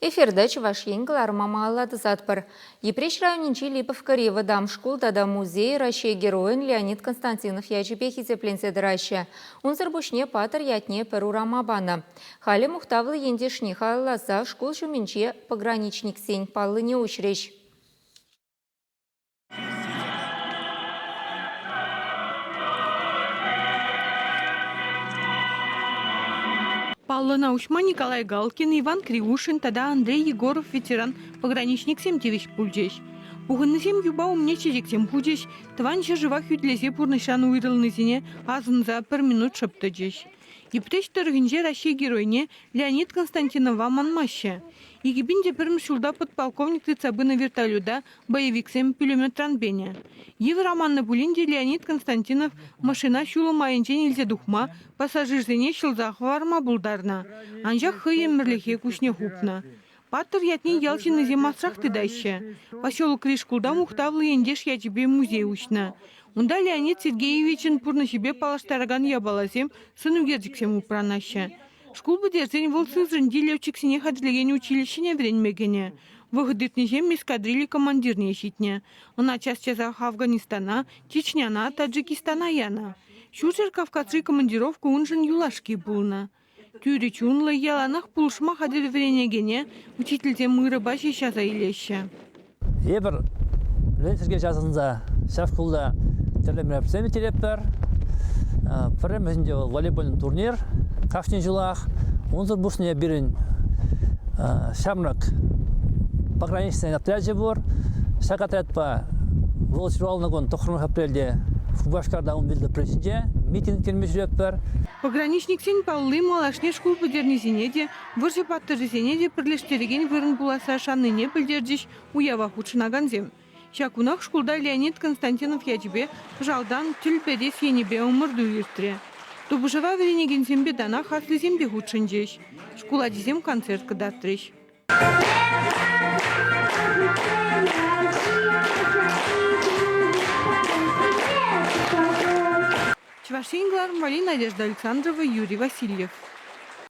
Эфирта Чӑваш Ен кӑларӑма малалла тӑсатпӑр. Йӗпреҫ районӗнчи Липовкӑри вӑтам шкул тата музей Раҫҫей Геройӗн Леонид Константинов ячӗпе хисепленсе тӑраҫҫӗ. Унсӑр пуҫне паттӑр ятне пӗр урама панӑ. Халӗ мухтавлӑ ентешне халалласа шкул ҫумӗнче пограничниксен паллине уҫрӗҫ. Паллӑна уҫма Николай Галкин, Иван Кривушин тата Андрей Егоров ветеран пограничниксем тивӗҫ пулчӗҫ. Пухӑннисем юпа умне чечексем хучӗҫ, тӑван ҫӗршыва хӳтӗлесе пурнӑҫран уйрӑлнисене асӑнса пӗр минут шӑп тӑчӗҫ. Йӗпреҫ тӑрӑхӗнче Раҫҫей Геройне Леонид Константинова манмаҫҫӗ. 2001 ҫулта подполковник тытса пынӑ вертолета боевиксем пулеметран пенӗ. Йывӑр аманнӑ пулин те Леонид Константинов машина ҫулӑм айӗнчен илсе тухма, пассажирсене ҫӑлса хӑварма пултарнӑ. Анчах хӑй ӗмӗрлӗхе куҫне хупнӑ. Паттӑр ятне ял ҫыннисем асрах тытаҫҫӗ. Поселокри шкулта мухтавлӑ ентеш ячӗпе музей уҫнӑ. Унта Леонид Сергеевичӑн пурнӑҫӗпе паллаштаракан япаласем, сӑн ӳкерчӗксем упранаҫҫӗ. Шкул пӗтерсен вӑл Сызраньти летчиксене хатӗрлекен училищӗне вӗренме кӗнӗ. Вӑхӑт иртнӗҫем эскадрилья командирне ҫитнӗ. Ӑна час-часах Афганистана, Чечняна, Таджикистана янӑ. Ҫурҫӗр Кавказри командировка уншӑн юлашки пулнӑ. Тӳрӗ чунлӑ, яланах пулӑшма хатӗр вӗренекене учительсем ырӑпа ҫеҫ аса илеҫҫӗ. Эпир Леонид Сергеевич асӑнса ҫав шкулта тӗрлӗ мероприятисем ирттеретпӗр. Пӗрремӗшӗнче вӑл волейбольный турнир кашни ҫулах. Унсӑр пуҫне пирӗн ҫамрӑк пограничнӑй отрячӗ пур. Ҫак отрядпа вӑл ҫуралнӑ кун 9 апрельте Шупашкарта ун вилтӑпри ҫинче митинг ирттерме ҫӳретпӗр. Пограничниксен палли малашне шкул пӗтернисене те, вӑрҫӑ паттӑрӗсене те пӗрлештерекен вырӑн пуласса шаннине пӗлтерчӗҫ уява хутшӑнакансем. Ҫак кунах шкулта Леонид Константинов ячӗпе пӑшалтан тӗл перес енӗпе ӑмӑрту иртрӗ. Тупӑшӑва вӗренекенсемпе танах аслисем те хутшӑнчӗҫ. Шкул ачисем концерт кӑтартрӗҫ. Чӑваш Ен кӑларӑм валли Надежда Александрова, Юрий Васильев.